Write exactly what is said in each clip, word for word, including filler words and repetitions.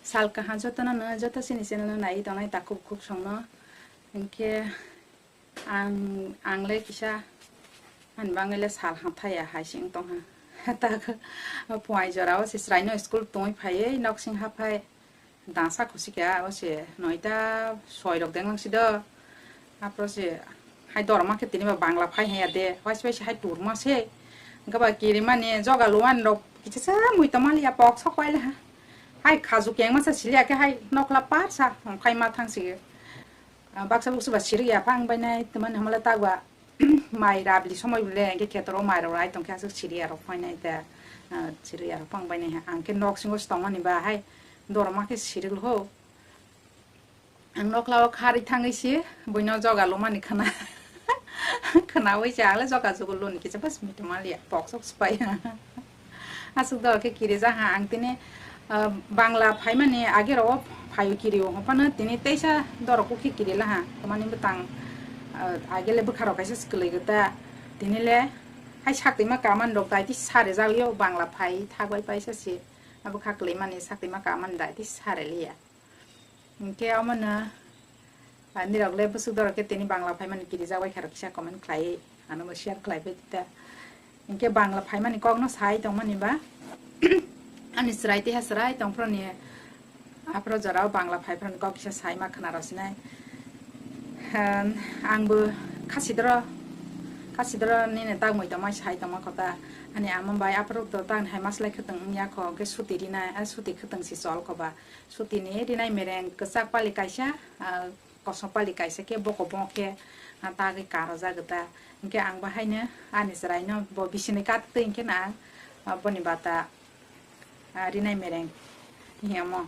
Sal kaham jotono no, joto chini channel no nai tongnai takhuk khuk songno. Hinkhe ang, ang le kisa ani bangwi le sal hamthaya hai se wng tongha. Tak puai jora o se chwraino school tongwi phaiwi nok sing haphai dangsa khusikha o se noita soi rok denglang si do. Aphro se hai dorma khe tini ba Bangla phai haya de, waisi waisi hai turma se. Hwnkhe ba kirimani joga luan rok kichisa mui tongma liya pok sok pai le ha. Hai khaju kengma sa siliya khe hai nokla par sa hongkhai ma thang sige. Ah, baksa buksu ba siri ya phang bai nai tmani hamle tak ba mai rabli somoi bole hwnkhe khetoro mai rok rai tongkhe aswk siri ya rok phai nai ta. Ah, siri ya rok phang bai nai ha. Ang khe nok singo se tongmani ba hai dorma khe siri ho. Ang nokla o kharwi thangwi si buino joga lumani khna khnawi se ang le joga jugu luni kisa bas mito maliya pok sok spai. Aswk dor khe kirijak ha ang tini, ah, Bangla phaimani age ro phaio kirio hophano tini teisa dor khe kirila ha tamani bwtang, ah, age le bwkha rok kaisa swkwlwi gota tini le hai saktwi ma kaman rok dai ti sare jagyo Bangla phai thagbai paisa si abo kha kwlwi mani saktwi ma kaman dai ti sare liya. Hinkhe omono, ah, nirok le bwswk dorok khe tini Bangla phaimani kirijak bai kha rok kisa comment khlaiwi ano bo share khlaibai ta. Hinkhe Bangla phaimani kokno sai tongmani ba ani chwrai tei ha chwrai tongphuru ni aphuru jorao Bangla phaiphuru ni kok kisa sai ma khna rw sinai. Ang bo khasidoro khasidoro nini dagmui tongmai sai tongma kota ani ama bai aphuru to tang hai maslai khwtwng wngya kho hinkhe suti rinai, ah, suti khwtwng si chol kho ba. Sutini rinai mereng kwchak pali kaisa, ah, kosom pali kaisa khe boko bo khe, ah, tagwi karojak ta. Hinkhe ang bahaino ani chwraino bo bisini katwi hinkhe na, ah, boni bata, ah, rinai mereng hiyamo.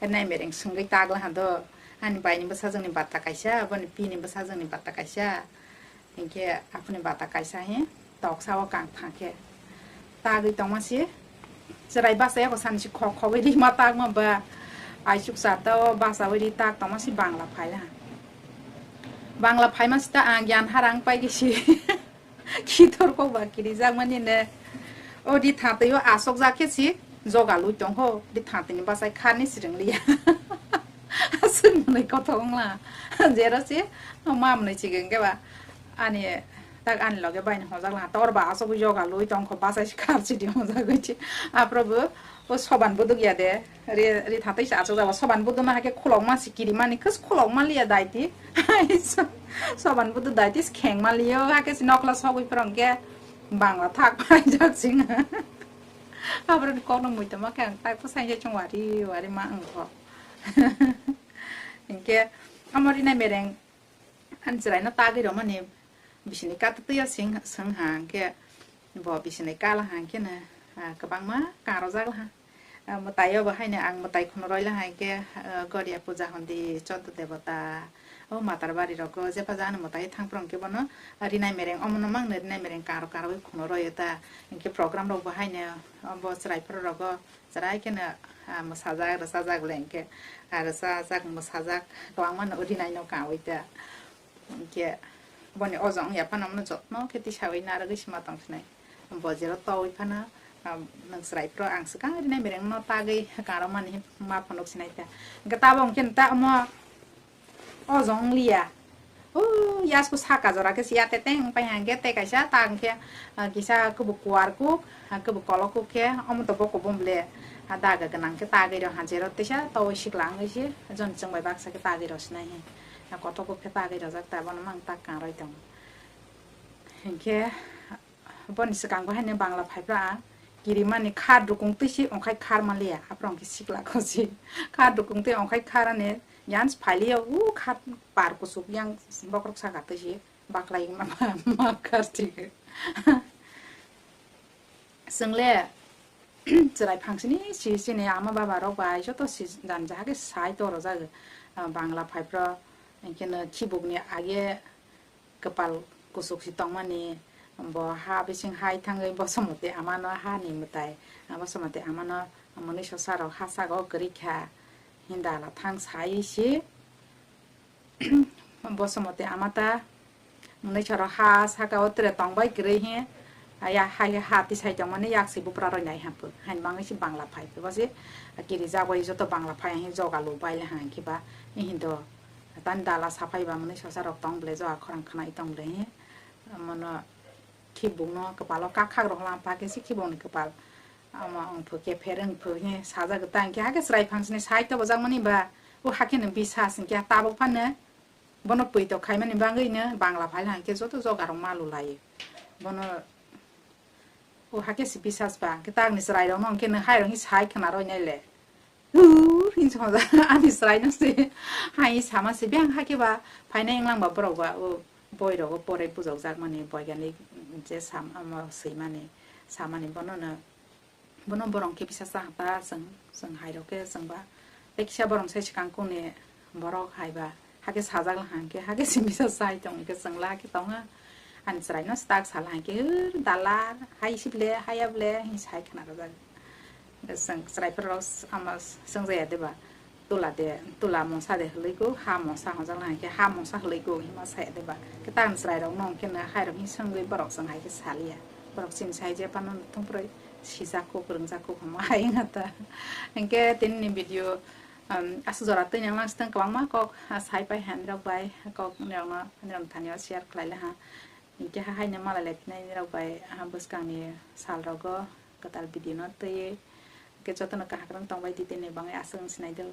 Rinai mereng swngwi tagla hado ani baini bwsajwkni bata kaisa, boni pini bwsajwkni bata kaisa. Hinkhe aphuni bata kaisa he toksa o kang thang khe tagwi tongma si chwrai bachai eko sani si khok khogwi rima tagma ba aisuk chata o bachaui ri tak tongma si Bangla phai ha. Bangla phaima si ta ang yan harang pai gisi khitor kok ba kirijak mani ne o ri tha twi o asok jak khe si joga lui tong ho ri tha twi ni bachai kharni sirang liya. Aswk mwnwi kothok wngla. Jero se ma mwnwi chigwng khe ba ani tak ani loge baini hojak la tor ba aswk yoga lui tong kho bachai se khar chidi hojak gwi chi. Aphuru bo o soban buduk ya de ri ri thatai se aswk jaba soban buduk ma hake khulok ma si kiri mani khus khulok ma liya daiti. Soban buduk daiti se kheng ma liyo hake se nokla sogwi phwrwng khe Bangla thak phai jak sing. Aphuru ni kokno mui tongma khe ang tak bwsai se chung wari wari ma wng kho. Hinkhe omo rinai mereng ani chwraino tagwi rwmani bisini kata twi o sing swng ha hinkhe bo bisini kala ha hinkhe no, ah, kwbangma karojak ha. Ah, mwtai o bo haino ang mwtai khunuroi la ha hinkhe, ah, Goria puja hondi choddo debota o matar bari rogo jepha jani mwtai thang phuru hinkhe bono rinai mereng omono mangno rinai mereng karo karogwi khunuroi ta hinkhe program rok bo haino bo chwrai phuru rogo. Chwrai kheno, ah, mwsajak, rwchajak le hinkhe, ah, rwchajak, mwsajak kwbangma no rinai no kawi ta. Hinkhe boni ojong ya phano omono jotno khe tisawi narwgwi sima tong sinai. Bo jero towi phano, ah, nwng chwrai phuru ang swkang rinai mereng no tagwi karokmani ma phunuk sinai ta. Hinkhe tabok hinkhe ta omo ojong liya. O yasku saka jora khe siya te teng pai hang khe tei kaisa ta hwnkhe, ah, kisa kubuk kuar kuk, ah, kubuk kolok kuk khe omo to boko bom le, ah, daga gwnang khe tagwi rw ha jero teisa towi sikla wngwi se jon chwng bai baksa khe tagwi rw sinai he. Ah, kothok kuk khe tagwi rwjak ta bono mang tak kangroi tongo. Hinkhe boni swkang bo haino Bangla phaiphra ang kirimani kha dukung twi se ongkhai khar manliya, aphuru hwnkhe sikla khosi kha dukung twi ongkhai khar ani yans phailiya u kha par kuchuk yang bokrok saka twi se baklai ma, ma khar thik. Chwng le chwrai phangsini si chini ama baba rok bai joto si jani jahake sai toro jago, ah, Bangla phaiphra hinkhe no khibuk ni age kwpal kuchuk si tongmani, bo ha bising hai thangwi Bosomoti amano hani mwtai, Bosomoti amano mwnwi sosa rok ha sago kwrwi kha, hinda la thang sai si Bosomoti ama ta mwnwi soro ha saka o tere tongbai kwrwi hi Aya hai ha tisai tongmani yak si bupra roi nai hapuk. Hain bangwi si Bangla phai. Bo si kiri jagoi joto Bangla phai, hain joga lu bai le hang kiba. Hindo tan dala saphai ba mani sosa rok tong ble, joga khorang khana i tong ble. Mono khibung no kepalo kakhak rok lam pa ke si khibung ni kepal. Ama ong phu ke phereng phu he saja geta ke ha ke chwrai phang sini sai to bojak mani ba. O ha ke no bisas ke tabuk phane. Bono pui tok khaimani bagwino Bangla phai hwnkhe joto jogarok malu lai. Bono o hakhe si bisas ba, hwnkhe tagni chwrairokno hwnkhe nwng hairokni sai khwna rwi nai le. Ur, hinwi hwnjak, ani chwraino se hai sama se biyang hakhe ba phainai wnglang ba borok ba o boirogo porai bujokjakmani boiganik je sam-, omo swimani samani bonono. Bono borok khe bisa cha ta chwng, chwng hai rok khe chwng ba tei kisa borok sai swkang kuni borok hai ba hakhe sajak la hang khe hakhe simi sa sai tong khe chwng la khe tongo. Ani chwrai no tak sal hang khe, "Hur, dala, hai si ble, hai ya ble," hin sai khna rwjak. Chwng chwrai phuru rok ama chwng jaya de ba. Tula de, tula mungsa de hwlwi go, ha mungsa hwnjak lai khe, ha mungsa hwlwi go, hima saya de ba. Khe tang chwrai rok no hwnkhe no hai rok ni swngwi borok chwng hai khe saliya. Borok chini sai je phano thung phrwi sijak kuk, rwngjak kuk hwnma hai wngkha ta. Hwnkhe tini ni video, um, aswk jora twi nang lang swtang kwbangma kok, ah, sai pai hai rok bai, kok rok no, rok thani o share khlai le ha. Hwnkhe ha hai no malai lai phinai rok bai, ah, bwskang ni sal rogo kwtal video no twiwi. Hwnkhe joto no kaham kwrwng tong bai di tini bangwi aswk wng sinai do.